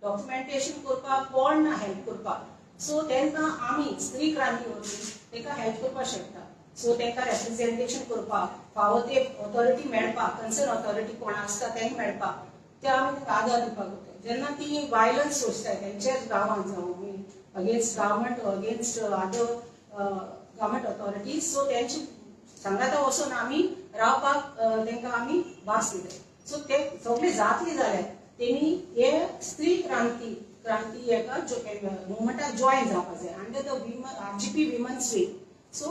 Documentation करपाक कोण ना हेल्प करपाक. सो तांकां आमी स्त्री क्रांती वरवीं तांकां हेल्प करपाक शकता. सो तांकां रेप्रेझेंटेशन करपाक फावो ते ऑथॉरिटी मेळपाक, कन्सर्न ऑथॉरिटी कोण आसता तांकां मेळपाक ते आमी तांकां आदार दिवपाक वता. जेन्ना ती वायलन्स सोंसताय तेंच्याच गांवांत जावं against government against other government authorities, so तेंची सांगाता वचून आमी रावपाक तांकां आमी भास दिले. सो ते सगळे जातले जाल्यार तेणी हे स्त्री क्रांती क्रांती हेका मुवमेंटाक जॉयन जावपाक जाय under the women RGP women's wing. So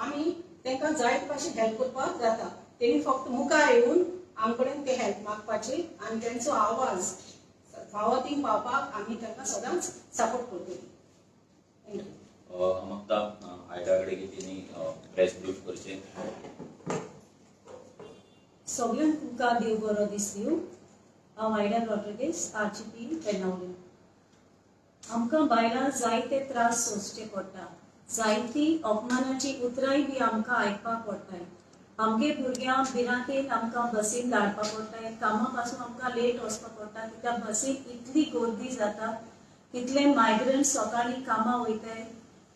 आमी तांकां जाय भाशेन हेल्प करपाक जाता. तेणी फक्त मुखार येवन आम कडेन ते हेल्प मागपाची आनी तेंचो आवाज फावो थिंग पावपाक आमी तांकां सदांच सपोर्ट करतली. Thank you. मागता आयडा कडेन की तिणी प्रेस ब्रीफ करचें. सगळ्यांक तुमकां देव बरो दीस दिवं. हांव आयडा रॉड्रिगीस, RGP Benaulim. आमकां बायलां जायते त्रास सोंसचे पडटा, जायती अपमानाची उतरांय बी आमकां आयकपाक पडटाय. आमगे भुरग्यांक भिरांतेन आमकां बसीन धाडपाक पडटाय, कामा पासून आमकां लेट वचपाक पडटा, कित्याक बसीन इतली गर्दी जाता, इतले मायग्रंट सकाळीं कामां वयताय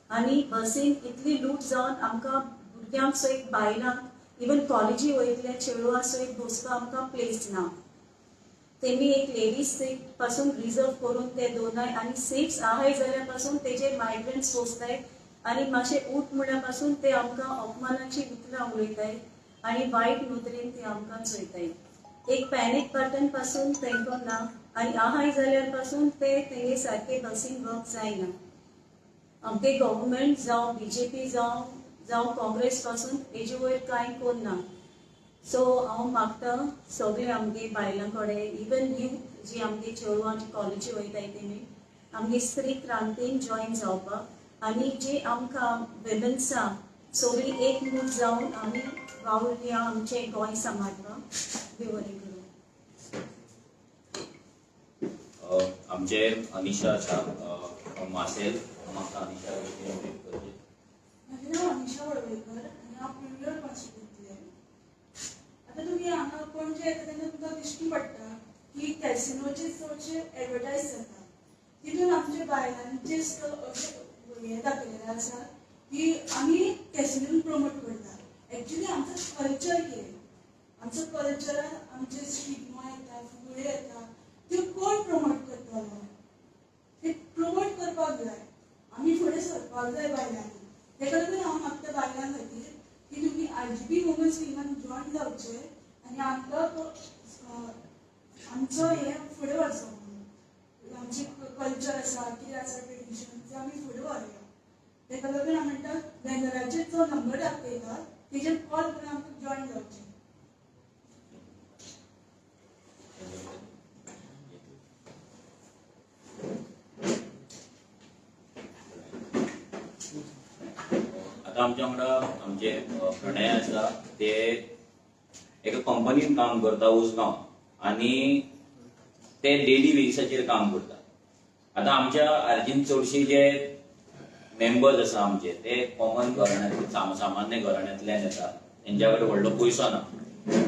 आनी बसीन इतली लूट जावन आमकां भुरग्यांक सयत बायलांक इवन कॉलेजी वयतले चेडवां सयत बसपाक आमकां प्लेस ना. तेमी एक लेडीज सीट पासून रिजर्व करून ते दोनाय आनी सीट्स आहाय जाल्यार पासून तेजेर मायग्रंट्स बसताय आनी मातशें ऊठ म्हणल्या पासून ते आमकां अपमानाची उतरां उलयताय आनी वायट नदरेन ते आमकां चोयताय. एक पॅनीक बटन पासून तांकां ना आनी आहाय जाल्यार पासून ते तेंगे सारके बसीन वर्क जायना. आमगे गव्हर्मेंट जावं BJP जावं जावं काँग्रेस पासून हेजे वयर कांय कोन्ना. सो हांव मागता सगळे आमगे बायलां कडेन, इवन यूथ जी आमगे चेडवां जी कॉलेजी वयताय तेमी आमगे स्त्री क्रांतीन जॉयन जावपाक आनी जे आमकां विमन्सां सगळीं एकमूठ जावन आमी वावुरया आमचें गोंय सांबाळपाक. देव बरें करूं. आमचे अनिशा आसा मासेल. म्हाका अनिशा ब्रीफ करचें. म्हजें नांव अनिशा वळवयकर आनी हांव प्रिमियर कॉन्स्टिट्युएंतलें. आतां तुमी हांगा पणजे येता तेन्ना तुमकां दिश्टी पडटा की कॅसिनोचे चडशे एडवर्टायज जाता, तितून आमच्या बायलांचे अशें हें दाखयलेलें आसा की आमी कॅसिनोन प्रमोट करता. एक्चुली आमचो कल्चर कितें, आमचो कल्चरान आमचे शिगमो येता, फुगड्यो येता, त्यो कोण प्रमोट करतलो? ते प्रमोट करपाक जाय, आमी फुडें सरपाक जाय बायलांनी. तेका लागून हांव मागता बायलां खातीर की तुमी RGP women's विंगान जॉयन जावचे आनी आमकां आमचो हें फुडें वचो म्हणून आमचें कल्चर आसा, कितें आसा ट्रेडिशन, तें आमी फुडें व्हरुया. तेका लागून हांव म्हणटा बॅनराचेर जो नंबर दाखयता तेजेर कॉल करून आमकां जॉयन जावचें. आतां आमच्या वांगडा आमचे प्रणय आसा, ते एका कंपनीन काम करता उसगांव आनी ते डेली बेसिसाचेर काम करता. आतां आमच्या आरजीन चडशे जे मेंबर्स आसा आमचे ते कॉमन घराण्यांतले, सामान्य घराण्यांतल्यान येता, तेंच्या कडेन व्हडलो पयसो ना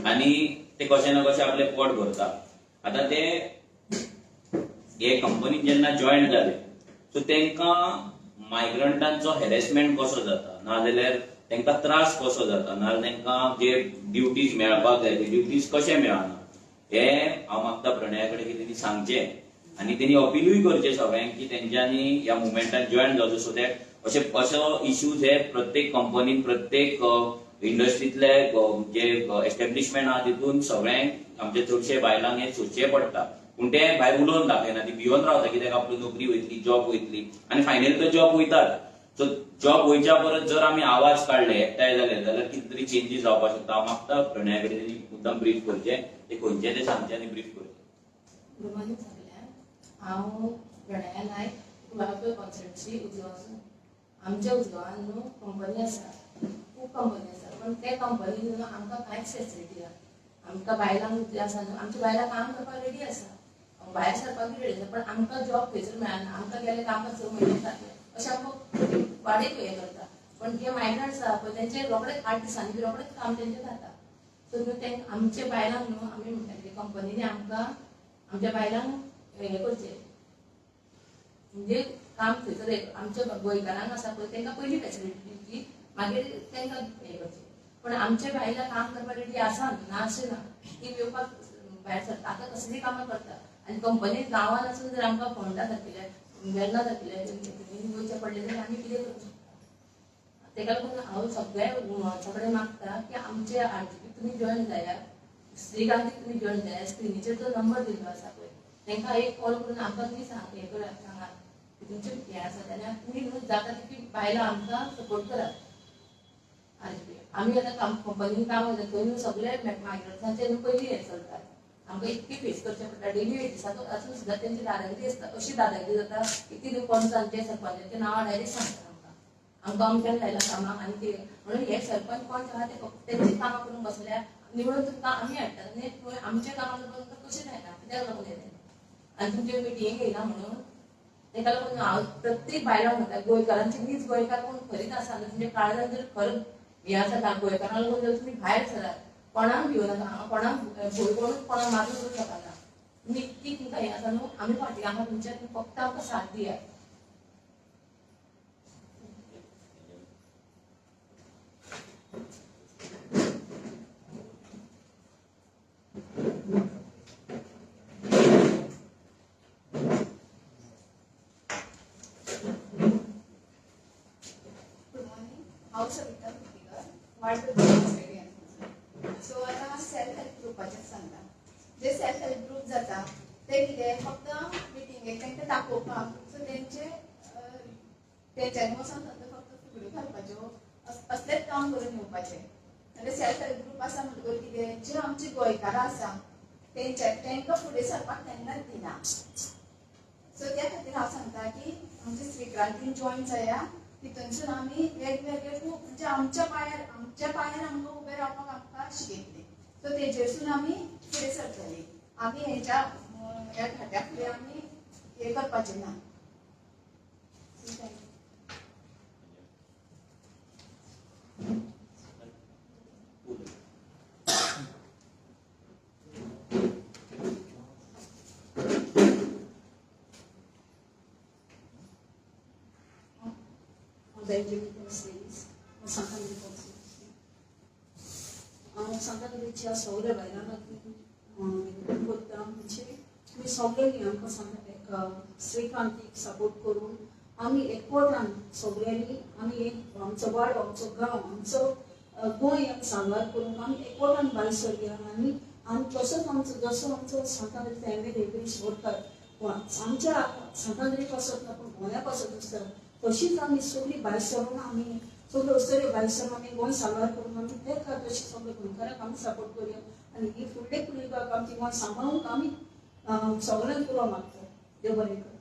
आनी ते कशें ना कशें आपलें पोट भरता. आतां ते हे कंपनीन जेन्ना जॉयन जाले सो तेंकां मायग्रंटांचो हॅरेसमेंट कसो जाता, नाजाल्यार तेंकां त्रास कसो जाता, नाजाल्यार तेंकां जे ड्युटीज मेळपाक जाय ते ड्युटीज कशे मेळना, हें हांव मागता प्रणया कडेन की तेणी सांगचें आनी तेणी अपिलूय करचें सगळ्यांक की तेंच्यांनी ह्या मुवमेंटान जॉयन जावचें, सो that अशे असो इश्यूज हे प्रत्येक कंपनीन, प्रत्येक इंडस्ट्रींतले जे एस्टेब्लिशमेंट आहा तितून सगळ्यांक आमचे चडशे बायलांक हें सोदचें पडटा. पूण ते भायर उलोवन दाखयना, ती भियोन रावता कित्याक आपली नोकरी वयतली, जॉब वयतली आनी फायनली तो जॉब वयतात. सो जॉब वयच्या परत जर आमी आवाज काडले एकठांय जाले जाल्यार कितें तरी चेंजीस जावपाक शकता. हांव मागता प्रणया कडेन तेणी मुद्दम ब्रीफ करचें, ते खंयचें तें सांगचें आनी ब्रीफ करचें. गुड मॉर्निंग सगळ्यांक. हांव प्रणया नायक, कुळागर कॉन्स्टिट्युएन्सी उजगांवसून. आमच्या उजगांवान न्हू कंपनी आसा, खूब कंपनी आसा, पण ते कंपनीन न्हू आमकां कांयच फेसिलिटी ना. आमकां बायलांक जे आसा न्हू, आमच्या बायलां काम करपाक रेडी आसा, भायर सरपाक रेडी आसा, पण आमकां जॉब खंयसर मेळना. आमकां गेले की आमकां 6 म्हयने जातले अशें आमकां वाडीक हें करता. पण जे मायग्रंट्स आसा पळय तेंचे रोखडेच 8 दिसांनी बी रोखडेच काम तेंचें जाता. सो न्हू ते आमच्या बायलांक न्हू आमी म्हणटा की कंपनीनी आमकां आमच्या बायलांक हें करचें, म्हणजे काम थंयसर आमच्या गोंयकारांक आसा पळय तांकां पयली फेसिलिटी दिवची, मागीर तांकां हें करचें. पण आमच्या बायलां काम करपाक रेडी आसा ना अशें ना, ती येवपाक भायर सरता, आतां कसलीं कामां करता. आनी कंपनीत गांवांत आसून जर आमकां फोंडा सारकिल्या वेर्णा सारकिल्या वयचें पडलें जाल्यार आमी कितें करूंक शकता? तेका लागून हांव सगळ्या वुमन्सा कडेन मागता की आमचे आरजीपी तुमी जॉयन जायात, स्त्री क्रांतीक तुमी जॉयन जायात. स्क्रिनीचेर जो नंबर दिल्लो आसा पळय तांकां एक कॉल करून आमकां तुमी हें करात, सांगात की तुमचें हें आसा जाल्यार तुमी न्हू जाता तितली बायलां आमकां सपोर्ट करात. आरजीपी आमी आतां कंपनीन काम करता थंय न्हू सगळे मायग्रंट्सांचे न्हू पयलीं हें चलतात, आमकां इतकी फेस करचें पडटा. डेली वेजीसाचो आसून सुद्दां तेंची दादागिरी आसता, अशी दादागिरी जाता की ती पंचांचे सरपंचाचे नांवां डायरेक्ट सांगतात आमकां, आमकां अमक्यान लायला कामाक. आनी ते म्हणून हे सरपंच पंच आहा ते फक्त तेंचीच कामां करून बसल्या, निवडून तुमकां आमी हाडटात आनी तुवें आमच्या कामां लागून कशें जायना, कित्याक लागून येता आनी तुमचे मिटिंगेक येयना म्हणून. तेका लागून हांव प्रत्येक बायलांक म्हणटा, गोंयकारांची नीज गोंयकार कोण खरीच आसा तुमच्या काळजान जर खरें हें आसा ना गोंयकारांक लागून जर तुमी भायर सरात, कोणाक भिवन नाका, हांगा कोणाक भंय करून कोणाक मारून करूंक शकना. तुमी इतकी तुमकां हें आसा न्हू, आमी फाटीं आहा तुमच्या, फक्त आमकां साथ दियात. गुड मॉर्निंग, हांव सविता कुर्टीकर, वार्ड प्रेसिडेंट. सो आतां सेल्फ हेल्प ग्रुपाचें सांगता. जे सेल्फ हेल्प ग्रूप जाता ते कितें फक्त मिटिंगेक तांकां दाखोवपाक, सो तेंचे तेंच्यांनी वचोन फक्त फुगड्यो घालपाच्यो असलेंच काम करून येवपाचें. जाल्यार सेल्फ हेल्प ग्रूप आसा म्हणटकूच कितें जे आमचे गोंयकारां आसा तेंच्या तांकां फुडें सरपाक केन्नाच दिना. सो त्या खातीर हांव सांगता की आमचे स्त्री क्रांतीन जॉयन जाया, तितूनसून आमी वेगवेगळे खूब म्हणजे आमच्या पांयार आमकां उबें रावपाक आमकां शिकयतली. सो तेजेरसून आमी फुडें सरतली, आमी हेच्या ह्या घाट्या फुडें आमी हें करपाचें ना. बेंजामीन कॉन्स्टेंस, हांव सांतांद्रे कॉन्स्टेंस. हांव सांतांद्रेच्या सगळ्या बायलां खातीर विनंती करता, म्हणजे तुमी सगळ्यांनी आमकां सांगता स्त्री क्रांतीक सपोर्ट करून आमी एकवटान सगळ्यांनी आमी एक आमचो वाडो, आमचो गांव, आमचो गोंय साल्वार करूंक आमी एकवटान भायर सरया. आनी आनी तसोच आमचो जसो आमचो सांतांद्रेचो M L A Girish Borkar आमच्या सांतांद्रे पासत ना पूण गोंया पासत आसता, तशीच आमी सगळीं भायर सरून आमी सगळ्यो अस्तुऱ्यो भायर सरून आमी गोंय साल्वार करून आमी ते खातीर तशें सगळे गोंयकारांक आमी सपोर्ट करुया आनी ही फुडले पिळग्याक आमची गोंय सांबाळूंक आमी सगळ्यांक पुरो मागता. देव बरें करूं.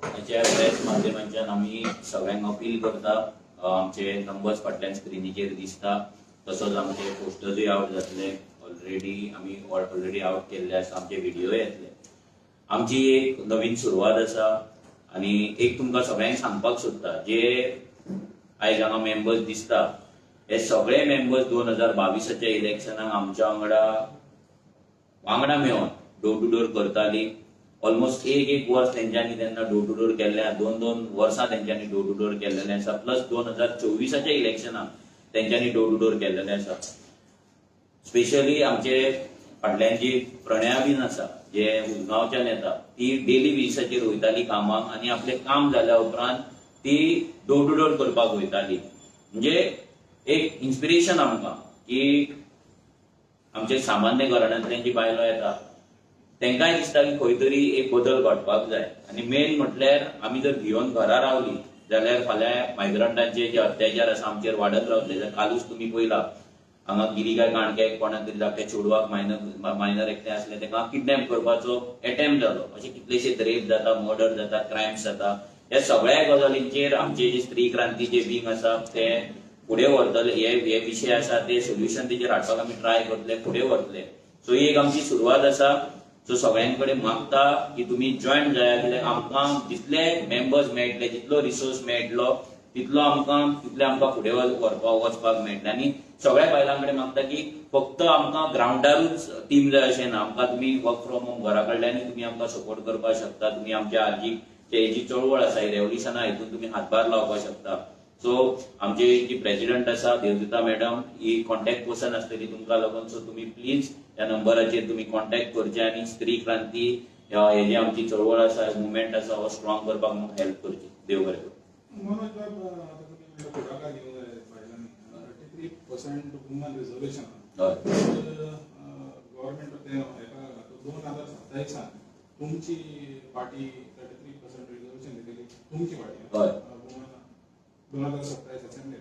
आमच्या प्रेस माध्यमांच्यान आमी सगळ्यांक अपील करता. आमचे नंबर्स फाटल्यान स्क्रिनीचेर दिसता, तसोच आमचे पोस्टर्सूय आवट जातले, ऑलरेडी आमी ऑलरेडी आवट केल्ले आसा, आमचे व्हिडिओ येतले. आमची एक नवीन सुरवात आसा आनी एक तुमकां सगळ्यांक सांगपाक सोदता, जे आयज हांगा मेंबर्स दिसता हे सगळे मेंबर्स 2022 इलेक्शनाक आमच्या वांगडा मेळोन डोर टू डोर करताली. ऑलमोस्ट एक एक वर्स तेंच्यांनी तेन्ना डोर टू डोर केल्ले, 2-2 वर्सां तेंच्यांनी डोर टू डोर केल्लेले आसा, प्लस 2024 इलेक्शनाक तेंच्यांनी डोर टू डोर केल्लेले आसा. स्पेशली आमचे फाटल्यान जी प्रणया बीन आसा, जे उजगांवच्यान येता, ती डेली बेजीसाचेर वयताली कामाक आनी आपलें काम जाल्या उपरांत ती डोर टू डोर करपाक वयताली. म्हणजे एक इन्स्पिरेशन आमकां की आमचे सामान्य घराण्यांतल्यान जी बायलो येता तांकांय दिसता की खंय तरी एक बदल घडपाक जाय. आनी मेन म्हटल्यार आमी जर भियोन घरा रावली जाल्यार फाल्यां मायग्रंटांचे जे अत्याचार आसा आमचेर वाडत रावतले. जाल्यार कालूच तुमी पळयला हांगा गिरीकाय काणक्याक कोणाक तरी धाकट्या चेडवाक मायनर एकटें आसलें ताका किडनॅप करपाचो एटेम्प्ट जालो. अशे कितलेशेच रेप जाता, मर्डर जाता, क्रायम्स जाता. ह्या सगळ्या गजालींचेर आमचे जे स्त्री क्रांतीचे विंग आसा ते फुडें व्हरतले, हे विशय आसा ते सोल्युशन तेजेर हाडपाक आमी ट्राय करतले, फुडें व्हरतले. सो ही एक आमची सुरवात आसा. सो सगळ्यां कडेन मागता की तुमी जॉयन जाया, कित्याक आमकां जितले मेंबर्स मेळटले, जितलो रिसोर्स मेळटलो तितलो आमकां तितले आमकां फुडें व्हरपाक वचपाक मेळटलें. आनी सगळ्या बायलां कडेन मागता की फक्त आमकां ग्रावंडारूच टीम जाय अशें ना, आमकां तुमी वर्क फ्रॉम होम घरा कडल्यानूय तुमी आमकां सपोर्ट करपाक शकता. तुमी आमच्या आरजीची जी चळवळ आसा, ही रेवल्युशन आहा, हितून तुमी हातभार लावपाक शकता. सो आमची जी प्रेजिडंट आसा देवदूता मॅडम ही कॉन्टॅक्ट पर्सन आसतली तुमकां लागून. सो तुमी प्लीज ह्या नंबराचेर तुमी कॉन्टॅक्ट करचे आनी स्त्री क्रांती हे जी आमची चळवळ आसा, मुवमेंट आसा, हो स्ट्रॉंग करपाक आमकां हेल्प करची. देव बरें करूं. मनोज बाब, आतां तुमी म्हणटा फुडाकार घेवंक जाय बायलांनी, 33% वुमन रिजर्वेशन गव्हर्मेंट तें हेका 2027 तुमची पार्टी 33% रिजर्वेशन दितली, तुमची पार्टी वुमन 2027 असेंब्ली.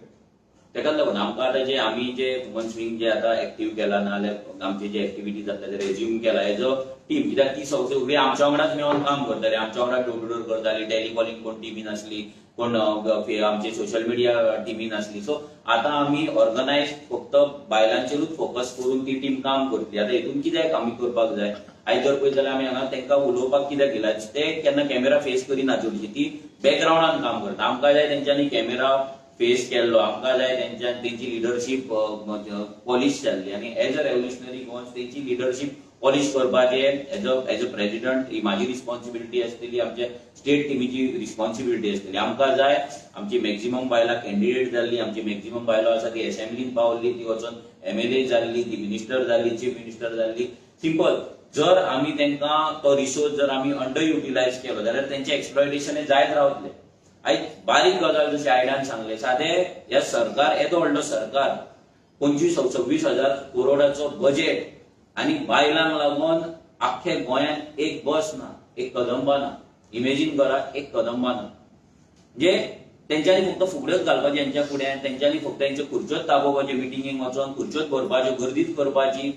तेकाच लागून आमकां आतां जे आमी जे वुमन्स विंग जे आतां एक्टीव केला, नाजाल्यार आमचे जे एक्टिविटीज जाता ते रेज्यूम केला एज अ टीम, कित्याक ती सगळी आमच्या वांगडाच मेळोन काम करताली, आमच्या वांगडा डोर टू डोर करताली, टेलिकॉलिंग कोण टिमीन आसली, कोण आमचे सोशल मिडिया टिमीन आसली. सो आतां आमी ऑर्गनायज फक्त बायलांचेरूच फोकस करून ती टीम काम करतली. आतां हितून कित्याक आमी करपाक जाय, आयज जर पळयत जाल्यार आमी हांगा तांकां उलोवपाक कित्याक गेला, ते केन्ना कॅमेरा फेस करिना, चडशी ती बॅकग्रावंडान काम करता. आमकां जाय तेंच्यांनी कॅमेरा फेस केल्लो, आमकां जाय तेंच्यान तेंची लिडरशीप पॉलिश जाल्ली आनी एज अ रेव्होल्युशनरी गोवन्स तेंची लिडरशीप पॉलिश करपाचें एज अ प्रेजिडंट ही म्हाजी रिस्पॉन्सिबिलिटी आसतली, आमच्या स्टेट टिमीची रिस्पॉन्सिबिलिटी आसतली. आमकां जाय आमची मॅक्झिमम बायलां कॅन्डिडेट जाल्ली, आमची मॅक्झिमम बायलां आसा ती एसेंब्लीन पावल्ली, ती वचोन एमएलए जाल्ली, ती मिनिस्टर जाल्ली, चीफ मिनिस्टर जाल्ली. सिंपल, जर आमी तांकां तो रिसोर्स जर आमी अंडर युटिलायज केलो जाल्यार तेंचें एक्सप्लॉयटेशन हें जायत रावतलें. आयज बारीक गजाल जशें आयडान सांगलें, सादें ह्या सरकार येदो व्हडलो सरकार 25-26 हजार करोडाचो बजेट आनी बायलांक लागून आख्खे गोंयांत एक बस ना, एक कदंबा ना. इमेजीन करा, एक कदंबा ना. म्हणजे तेंच्यांनी फक्त फुगड्योच घालपाचे हेंच्या फुड्यान, तेंच्यांनी फक्त हेंच्यो खुर्च्योच तापोवपाच्यो, मिटिंगेक वचोन खुर्च्योच भरपाच्यो, गर्दीच करपाची,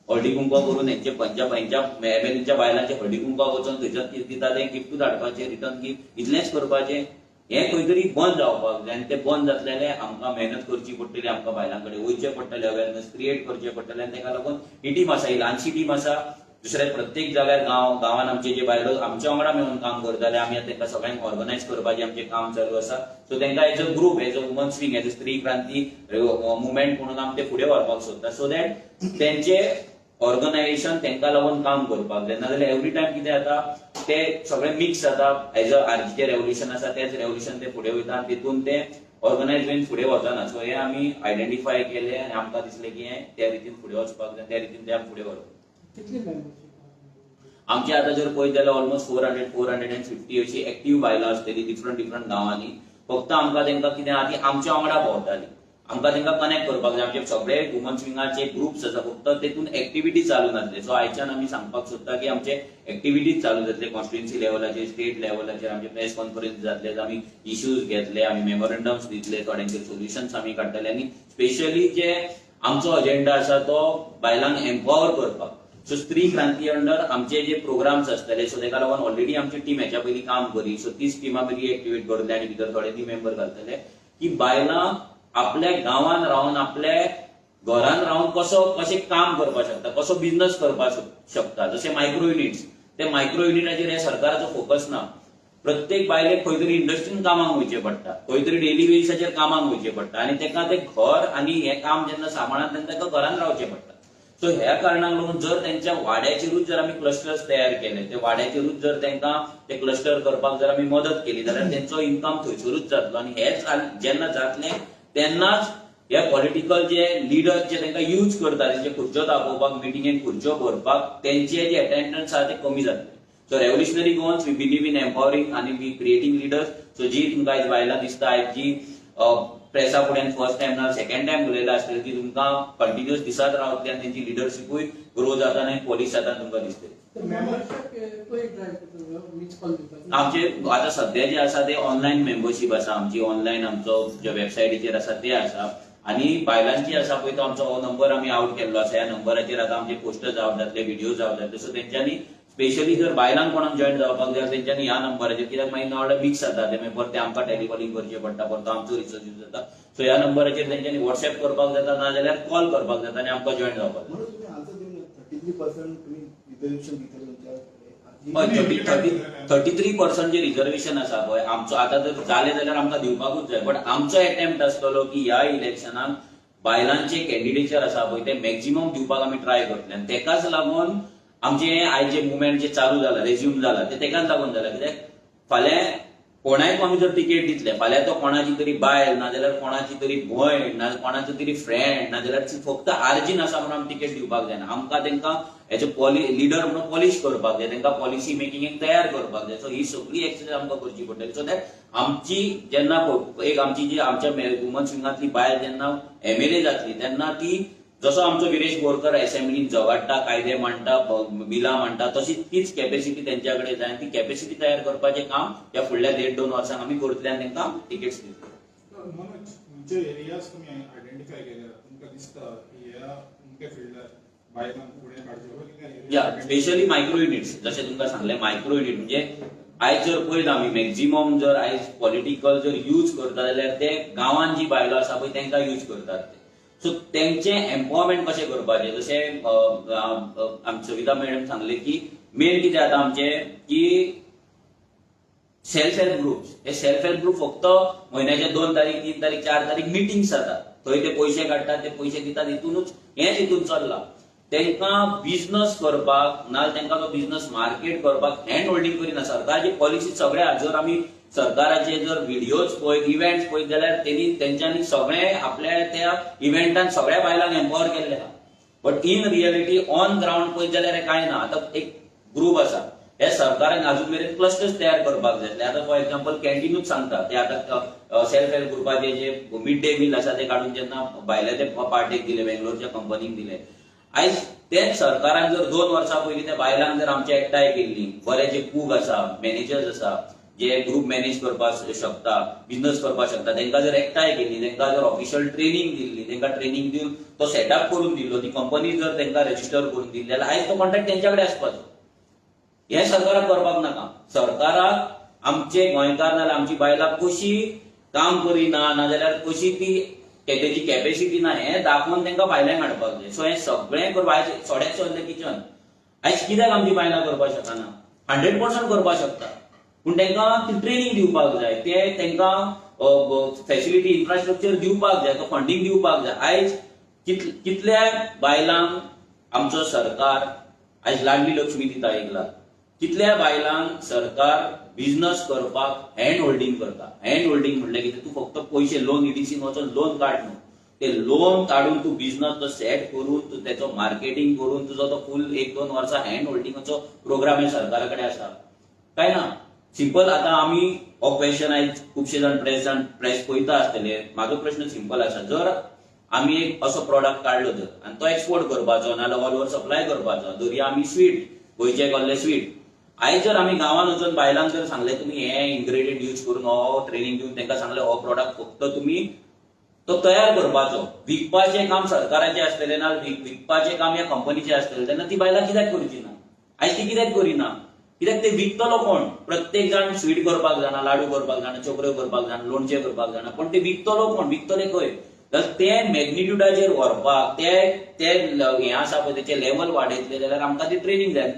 हळदी कुंकवा करून हेंचे पंचा हेंच्या एमएलएच्या बायलांचे हळदी कुंकवा वचोन थंयच्यान कितें दिता तें गिफ्टूच हाडपाचें, रिटर्न गिफ्ट, इतलेंच करपाचें. हें खंय तरी बंद जावपाक जाय आनी तें बंद जातलें जाल्यार आमकां मेहनत करची पडटली, आमकां बायलां कडेन वयचें पडटलें, अवेरनस क्रिएट करचें पडटलें. आनी ताका लागून ही टीम आसा, ही ल्हानशी टीम आसा. दुसरे प्रत्येक जाग्यार गांव गांवान आमचे जे बायलो आमच्या वांगडा मेळून काम करताले, आमी आतां तांकां सगळ्यांक ऑर्गनायज करपाचें आमचें काम चालू आसा. सो तांकां as a group, as a women's wing, as a स्त्री क्रांती मुवमेंट म्हणून आमी ते फुडें व्हरपाक सोदता, सो that तेंचे ऑर्गनायझेशन तांकां लागून काम करपाक जाय. नाजाल्यार एवरी टायम कितें जाता, ते सगळे मिक्स जाता. एज अ आरजीचें रेव्होल्युशन आसा तेच रेव्होल्युशन ते फुडें वयता आनी तितून ते ऑर्गनायज जावन फुडें वचना. सो हे आमी आयडेंटिफाय केले आनी आमकां दिसलें की हें त्या रितीन फुडें वचपाक जाय, त्या रितीन ते आमी फुडें व्हरप. कितली मेंबरशीप आमचे आतां जर पळयत जाल्यार ऑलमोस्ट 400, 450 अशी एक्टीव बायलां आसतली डिफरंट डिफरंट गांवांनी. फक्त आमकां तांकां कितें आहा, ती आमच्या वांगडा भोंवताली, आमकां तांकां कनेक्ट करपाक जाय. आमचे सगळे वुमन्स विंगाचे ग्रुप्स आसा, फक्त तेतून एक्टिविटी चालू नासले. सो आयच्यान आमी सांगपाक सोदता की आमचे एक्टिविटीज चालू जातले कॉन्स्टिट्युएन्सी लेवलाचेर, स्टेट लेवलाचेर. आमचे प्रेस कॉन्फरन्स जातले, आमी इश्यूज घेतले, आमी मेमोरंडम्स दितले, थोड्यांचे सोल्युशन्स आमी काडटले. आनी स्पेशली जे आमचो अजेंडा आसा तो बायलांक एम्पावर करपाक. सो स्त्री क्रांती अंडर आमचे जे प्रोग्राम्स आसतले, सो ताका लागून ऑलरेडी आमची टीम हेच्या पयलीं काम करी, सो तीच टीम आमी रिएक्टिवेट करतले आनी भितर थोडे न्यू मेंबर घालतले की बायलां आपल्या गांवान रावन, आपल्या घरान रावन कसो कशें काम करपाक शकता, कसो बिझनस करपाक शकता. जशे मायक्रो युनिट्स, ते मायक्रो युनिटाचेर हे सरकाराचो फोकस ना. प्रत्येक बायलेक खंय तरी इंडस्ट्रीन कामाक वयचें पडटा, खंय तरी डेली बेजिसाचेर कामाक वयचें पडटा आनी ताका तें घर आनी हें काम जेन्ना सांबाळना तेन्ना ताका घरान रावचें पडटा. सो ह्या कारणाक लागून जर तेंच्या वाड्याचेरूच जर आमी क्लस्टर्स तयार केले, ते वाड्याचेरूच जर तांकां ते क्लस्टर करपाक जर आमी मदत केली जाल्यार तेंचो इन्कम थंयसरूच जातलो. आनी हेच जेन्ना जातलें तेन्नाच हे पॉलिटिकल जे लिडर जे तांकां यूज करता, तेंचे खुर्च्यो दाखोवपाक, मिटिंगेक खुर्च्यो भरपाक, तेंचे जे अटेंडन्स आहा ते कमी जातले. So Revolutionary Goans, we believe in empowering आनी we creating leaders. सो जी तुमकां आयज बायलां दिसता, आयज जी प्रेसा फुड्यान फर्स्ट टायम ना सेकंड टायम उलयला आसतली, ती तुमकां कंटिन्युअस दिसत रावतली आनी तेंची लिडरशिपूय ग्रो जाता आनी पॉलिश जाता तुमकां दिसतली. आमचे आतां सद्या जे आसा ते ऑनलायन मेंबरशीप आसा आमची, ऑनलायन आमचो जे वेबसायटीचेर आसा ते आसा. आनी बायलांची आसा पळय तो आमचो हो नंबर आमी आवट केल्लो आसा. ह्या नंबराचेर आतां आमचे पोस्टर्स आवट जातले, व्हिडियोज आवट जातले. सो तेंच्यांनी स्पेशली जर बायलांक कोणाक जॉयन जावपाक जाय तेंच्यांनी ह्या नंबराचेर, कित्याक मागीर नाजाल्यार मिक्स जाता ते, मागीर परते आमकां टेलिकॉलिंग करचें पडटा, परतो आमचो रिसोर्स यूज जाता. सो ह्या नंबराचेर तेंच्यांनी वॉट्सएप करपाक जाता, नाजाल्यार कॉल करपाक जाता आनी आमकां जॉयन जावपाक जाता. म्हणून तुम्ही आन्सर दिवन 33% तुम्ही रिझर्वेशन दितले तुमच्या हय, 33% जे रिजर्वेशन आसा पळय आमचो, आतां जर जालें जाल्यार आमकां दिवपाकूच जाय. बट आमचो एटेम्प्ट आसतलो की ह्या इलेक्शनाक बायलांचे कॅन्डिडेचर आसा पळय ते मॅक्झिमम दिवपाक आमी ट्राय करतले. आनी तेकाच लागून आमचे आयज जे मुवमेंट जे चालू जाला, रेज्यूम जाला, ते तेकाच लागून जाला. कित्याक फाल्यां कोणायक आमी जर तिकेट दितले, फाल्यां तो कोणाची तरी बायल, नाजाल्यार कोणाची तरी भयण, ना कोणाचो तरी फ्रेंड, नाजाल्यार फक्त आर्जीन आसा म्हणून आमी तिकेट दिवपाक जायना. आमकां तांकां एज अ लिडर म्हणून पॉलिश करपाक जाय, तांकां पॉलिसी मेकिंगेक तयार करपाक जाय. सो ही सगळी एक्सरसाइज आमकां करची पडटली, सो that आमची जेन्ना एक आमची जी आमच्या वुमन्स विंगांतली बायल जेन्ना एमएलए जातली तेन्ना ती जसो आमचो विरेश बोरकर असेंब्लीन झगडटा, कायदे मांडटा, बिलां मांडटा, तशी तीच कॅपेसिटी तेंच्या कडेन जाय. ती कॅपेसिटी तयार करपाचें काम ह्या फुडल्या 1.5-2 वर्सांक आमी करतले आनी तांकां तिकेट्स दितले. मनोज, खंयचे एरियाज तुमी आयडेंटिफाय केल्या, तुमकां दिसता की ह्या तुमच्या फिल्डार बायलांक फुडें काडचें? या, स्पेशली मायक्रो युनिट्स, जशें तुमकां सांगलें, मायक्रो युनिट म्हणजे आयज जर पळयत आमी मॅक्झिमम जर आयज पॉलिटिकल जर यूज करता जाल्यार ते गांवांत जी बायलो आसा पळय तांकां यूज करतात ते. सो तेंचें एम्पावरमेंट कशें करपाचें, जशें सविता मॅडम सांगलें की मेन कितें जाता आमचें की सेल्फ हेल्प ग्रुप्स, हे सेल्फ हेल्प ग्रुप फक्त म्हयन्याचे 2 तारीख, 3 तारीख, 4 तारीख मिटिंग्स जातात, थंय ते पयशे काडटात, ते पयशे दितात, हितूनच हेंच हितून चल्लां. तांकां बिझनस करपाक ना तांकां तो बिझनस मार्केट करपाक हँड होल्डिंग करिना. सरकारची पॉलिसी सगळ्या, जर आमी सरकाराचे जर व्हिडियोज पळयत, इव्हेंट्स पळयत जाल्यार तेणी तेंच्यांनी सगळे आपल्या त्या इव्हेंटान सगळ्या बायलांक एम्पावर केल्ले आहा. But in reality on ground पळयत जाल्यार हें कांय ना. आतां एक ग्रूप आसा, हे सरकारान अजून मेरेन क्लस्टर्स तयार करपाक जाय. आतां फॉर एक्झाम्पल कॅन्टीनूच सांगता, ते आतां सेल्फ हेल्प ग्रुपाचे जे मिड डे मील आसा ते काडून जेन्ना भायले ते पार्टेक दिले, बेंगलोरच्या कंपनीक दिले. आयज तेच सरकारान जर 2 वर्सां पयलीं त्या बायलांक जर आमचे एकठांय केल्ली, बरे जे कूक आसा, मॅनेजर्स आसा, जे ग्रूप मॅनेज करपाक शकता, बिझनस करपाक शकता, तांकां जर एकठांय केल्ली, तांकां जर ऑफिशियल ट्रेनिंग दिल्ली, तांकां ट्रेनिंग दिवन तो सेटअप करून दिल्लो, ती कंपनी जर तांकां रजिस्टर करून दिल्ली जाल्यार आयज तो कॉन्ट्रॅक्ट तेंच्या कडेन आसपाचो. हें सरकाराक करपाक नाका. सरकाराक आमचे गोंयकार नाजाल्यार आमची बायलां कशी काम करिना, नाजाल्यार कशी ती तेजी कॅपेसिटी ना हें दाखोवन तांकां भायल्यान हाडपाक जाय. सो हें सगळें करपाक आयज थोडें चल्लें किचन, आयज कित्याक आमची बायलां करपाक शकना? 100% करपाक शकता, पूण तांकां ती ट्रेनिंग दिवपाक जाय, ते तांकां फॅसिलिटी इन्फ्रास्ट्रक्चर दिवपाक जाय, तो फंडींग दिवपाक जाय. आयज कितल्या बायलांक आमचो सरकार आयज लाडली लक्ष्मी दिता 1 लाख, कितल्या बायलांक सरकार बिझनस करपाक हँड होल्डिंग करता. हँड होल्डिंग म्हणल्यार कितें, तूं फक्त पयशे लोन ईडीसीन वचून लोन काड न्हू, ते लोन काडून तूं बिझनस तो सेट करून तूं तेचो मार्केटिंग करून तुजो तो फूल 1-2 वर्सां हँड होल्डिंगाचो प्रोग्राम हे सरकारा कडेन आसा काय ना? सिंपल. आतां आमी हो क्वेश्चन आयज खुबशे जाण प्रेस पळयता आसतले. म्हाजो प्रश्न सिंपल आसा, जर आमी एक असो प्रोडक्ट काडलो जर आनी तो एक्सपोर्ट करपाचो नाजाल्यार ऑल ओवर सप्लाय करपाचो, धरया आमी स्वीट, गोंयचे कसले स्वीट, आयज जर आमी गांवांत वचून बायलांक जर सांगलें तुमी हे इन्ग्रेडियंट यूज करून हो ट्रेनिंग दिवन तांकां सांगलें हो प्रोडक्ट फक्त तुमी तो तयार करपाचो, विकपाचें काम सरकाराचें आसतलें ना विकपाचें काम ह्या कंपनीचें आसतलें, तेन्ना ती बायलां कित्याक करची ना? आयज ती कित्याक करिना? कित्याक ते विकतलो कोण? प्रत्येक जाण स्वीट करपाक जाणा, लाडू करपाक जाणा, चोकऱ्यो करपाक जाणा, लोणचें करपाक जाणा, पूण ते विकतलो कोण? विकतले खंय? जाल्यार ते मॅग्निट्युडाचेर व्हरपाक ते हें आसा पळय तेचें लेवल वाडयतले जाल्यार आमकां ती ट्रेनिंग जाय.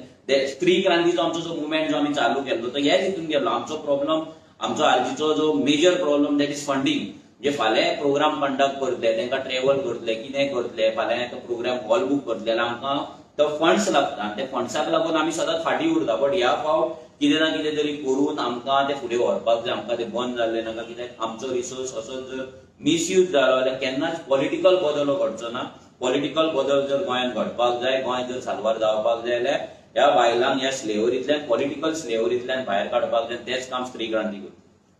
स्त्री क्रांतीचो आमचो जो मुवमेंट जो आमी चालू केल्लो तो ह्याच हितून गेल्लो. आमचो प्रॉब्लम, आमचो आरजीचो जो major problem that is funding. जे फाल्यां प्रोग्राम कंडक्ट करतले, तांकां ट्रॅव्हल करतले, कितें करतले, फाल्यां प्रोग्राम हॉल बूक करतले जाल्यार आमकां तो फंड्स लागता आनी ते फंड्साक लागून आमी सदांच फाटीं उरता. बट ह्या फावट कितें ना कितें तरी करून आमकां ते फुडें व्हरपाक जाय, आमकां ते बंद जाल्ले नाका. कित्याक आमचो रिसोर्स असोच जर मिसयूज जालो जाल्यार केन्नाच पॉलिटिकल बदल हो घडचो ना. पॉलिटिकल बदल जर गोंयांत घडपाक जाय, गोंय जर साल्वार जावपाक जाय जाल्यार ह्या बायलांक ह्या स्लेवरींतल्यान, पॉलिटिकल स्लेवरींतल्यान भायर काडपाक जाय. तेच काम स्त्री क्रांती करता.